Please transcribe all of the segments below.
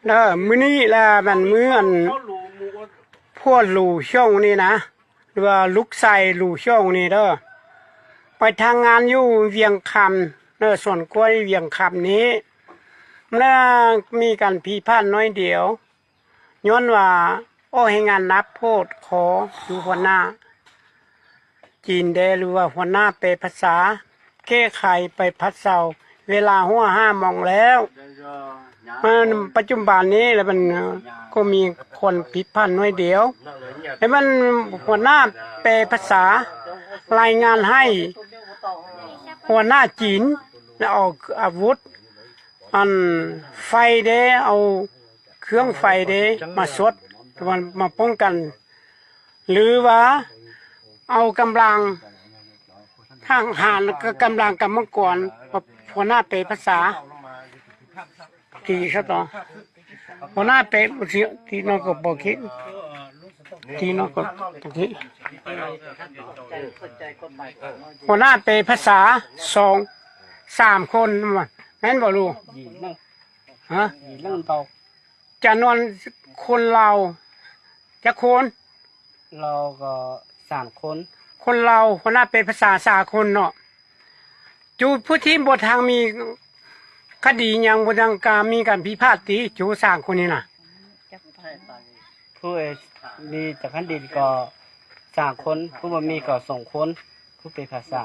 ເດີ ມື້ນີ້ລະແມ່ນມື້ອັນ ຜົວຫຼູ່ຊົງນີ້ນະ ຫຼືວ່າລູກຊາຍຫຼູ່ຊົງນີ້ເດີ ໄປທຳງານຢູ່ວຽງຄຳເດີ ສວນກ້ວຍວຽງຄຳນີ້ ແລະ ມີການຜິດພາດໜ້ອຍດຽວ ຍ້ອນວ່າອອກແຮງງານໜັກໂພດ ຂໍຢູ່ຫົວໜ້າຈີນແດ່ ຫຼືວ່າຫົວໜ້າແປພາສາ ແກ້ໄຂໄປພັດເຊົາ ເວລາຫົວຫ້າໂມງແລ້ວ. ມັນປັດຈຸບັນນີ້ລະມັນກໍມີຄວາມຜິດພາດໜ້ອຍດຽວ ແລະມັນຫົວໜ້າແປພາສາລາຍງານໃຫ້ຫົວໜ້າຈີນ ແລະເອົາອາວຸດ ອັນ ໄຟເດ້ ເອົາເຄື່ອງໄຟເດ້ ມາຊົດ ມາ ມາປ້ອງກັນ ຫຼືວ່າເອົາກຳລັງທະຫານ ແລະກະກຳລັງກຳມະກອນ ຫົວໜ້າແປພາສາ ທີ່ສະຕອງ ຫົວໜ້າແປ ທີ່ນອນກໍບໍ່ຄິດ ທີ່ນອນກໍບໍ່ຄິດ ຫົວໜ້າແປພາສາສອງສາມຄົນ ແມ່ນບໍ່ລູກ? ຮະ? ຈຳນວນຄົນລາວຈັກຄົນ? ລາວກໍສາມຄົນ ຄົນລາວ ຫົວໜ້າແປພາສາສາກົນເນາະ ຢູ່ຜູ້ທີ່ບໍ່ທັງມີຄະດີຫຍັງ ບໍ່ທັງການມີການພິພາດຕິ ຢູ່ສາມຄົນນີ້ນະ ຜູ້ມີຈາກຄັນດິນກໍສາມຄົນ ຜູ້ບໍ່ມີກໍສອງຄົນ ຜູ້ເປັນພາສາ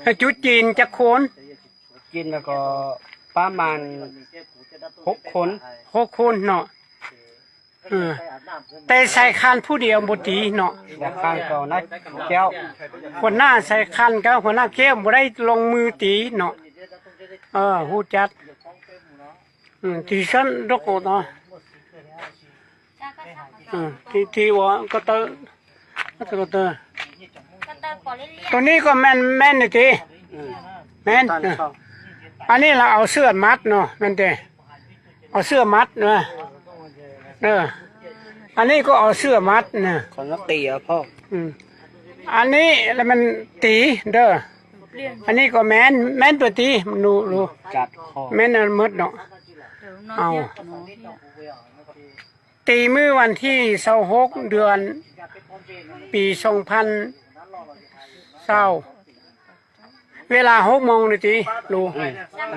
ແລະຢູ່ຈີນຈັກຄົນ? ຈີນແລ້ວກໍປະມານຫົກຄົນ ຫົກຄົນເນາະ ເອີ ແຕ່ສາຍຄັນຜູ້ດຽວບໍ່ຕີເນາະ ສາຍຄັນກໍນາຍແກ້ວ ຫົວໜ້າສາຍຄັນກັບຫົວໜ້າແກ້ວບໍ່ໄດ້ລົງມືຕີເນາະ ເອີ ຮູ້ຈັກ ອືມ ທີ່ຊັ້ນດອກເນາະ ອືມ ທີ່ ທີ່ວ່າກໍເຕີ ກໍເຕີ ໂຕນີ້ກໍແມ່ນ ແມ່ນນີ້ຕິ ອືມ ແມ່ນ ອັນນີ້ລະເອົາເສື້ອມັດເນາະ ແມ່ນຕິ ເອົາເສື້ອມັດນະ ເອີ ອັນນີ້ກໍເອົາເສື້ອມັດນະ ຂອງນັກຕີເອົາພໍ່ ອືມ ອັນນີ້ລະແມ່ນຕີເດີ ອັນນີ້ກໍແມ່ນ ແມ່ນຕົວຕີ ໜູ ໜູ ຈັດ ແມ່ນໝົດເນາະ ເອົາ ຕີມື້ວັນທີຊາວຫົກ ເດືອນ ປີສອງພັນຊາວ ເວລາຫົກໂມງນີ້ຕິ ລູກ ອືມ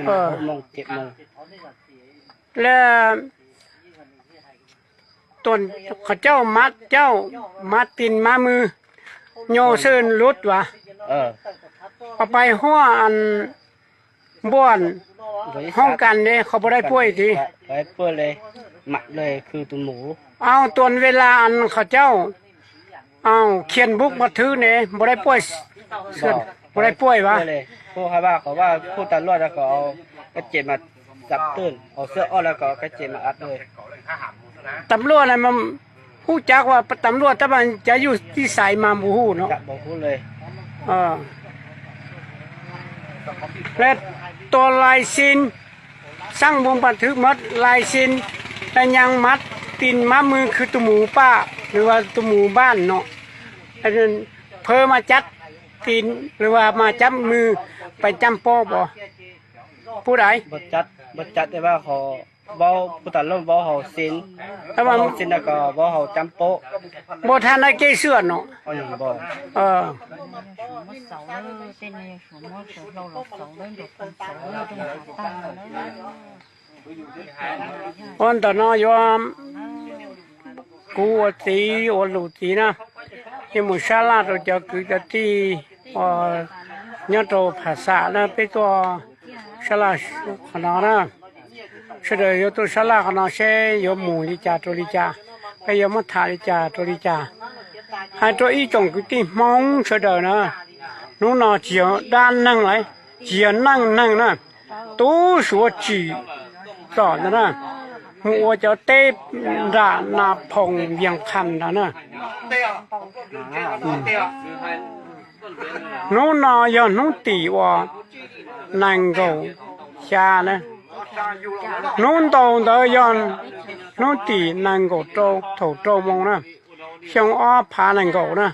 ເອີ ຫົກໂມງ ເຈັດໂມງ ແລ້ວຕອນເຂົາເຈົ້າມັດເຈົ້າ ມັດຕີນມັດມື ຍໍເຊີນຫຼຸດຫວາ ເອີ ເອົາໄປຫົວອັນ ບ່ອນຫ້ອງການເດ້ ເຂົາບໍ່ໄດ້ປ່ວຍຕິ ບໍ່ໄດ້ປ່ວຍເລີຍ ມັດເລີຍຄືຕົວໝູ ເອົາ ຕອນເວລາອັນເຂົາເຈົ້າ ເອົາ ຂຽນບຸກບັນທຶກເດ້ ບໍ່ໄດ້ປ່ວຍ ບໍ່ ບໍ່ໄດ້ປ່ວຍຫວາ ບໍ່ໄດ້ປ່ວຍເລີຍ ຜູ້ເຂົາວ່າ ເຂົາວ່າຜູ້ຕຳຫຼວດ ແລ້ວກໍເອົາກະເຈັນມາຈັບຕື່ນ ເອົາເສື້ອອອກ ແລ້ວກໍເອົາກະເຈັນມາອັດເລີຍ ຕຳຫຼວດນະມັນ ຮູ້ຈັກວ່າຕຳຫຼວດ ແຕ່ວ່າຈະຢູ່ທີ່ໃສມາບໍ່ຮູ້ເນາະ ຈະບໍ່ຮູ້ເລີຍ ເອີ ແລະຕົວລາຍເຊັນ ສັ່ງບົ່ງບັນທຶກໝົດລາຍເຊັນ ແລະຍັງມັດຕີນມັດມືຄືຕົວໝູປ່າ ຫຼືວ່າຕົວໝູບ້ານເນາະ ອັນນັ້ນເພີມາຈັບຕີນ ຫຼືວ່າມາຈັບມື ໄປຈຳໂປ້ບໍ່? ຜູ້ໃດ? ບໍ່ຈັບ ບໍ່ຈັບ ແຕ່ວ່າເຂົາ ເວົ້າ ຜູ້ຕາລົມເວົ້າເຮົາເຊັນ ແຕ່ວ່າເຮົາເຊັນແລ້ວກໍເວົ້າເຮົາຈຳໂປ້ ບໍ່ທັນໄດ້ແກ້ເສື້ອເນາະ ເອີ ບໍ່ ເອີ ອອນຕະນໍຍອມ ກູອອດຕີ ອອດລູຕີນະ ເຮັດໝູຊາລາໂຕຈະກືຈະຕີ ອອຍອດໂຕພາສານະ ເປັນຕົວ ສາລາຂະໜອນະ ສະເດີຍໂຕສາລາຂະໜອນເຊ ໂຍໝູລິຈາໂຕລິຈາ ໄປໂຍມະທາລິຈາໂຕລິຈາ ໃຫ້ໂຕອີຈົງກິຕິມອງສະເດີຍນະ ໜູໜໍເຈຍດ້ານໜຶ່ງໄລ ເຈຍໜຶ່ງໜຶ່ງນະ ຕູສວດຈີ່ ສອນນະ ໝູອັວເຈົ້າເຕດານາພອງວຽງຄຳນະ ໜູໜໍຢອນໜູຕີອວນາງໂກຊານະ ໜູນໂຕເດີຢອນໜູຕີນາງໂກໂຕ ໂຖໂຕມົງນະ ຊຽງອໍພານາງໂກນະ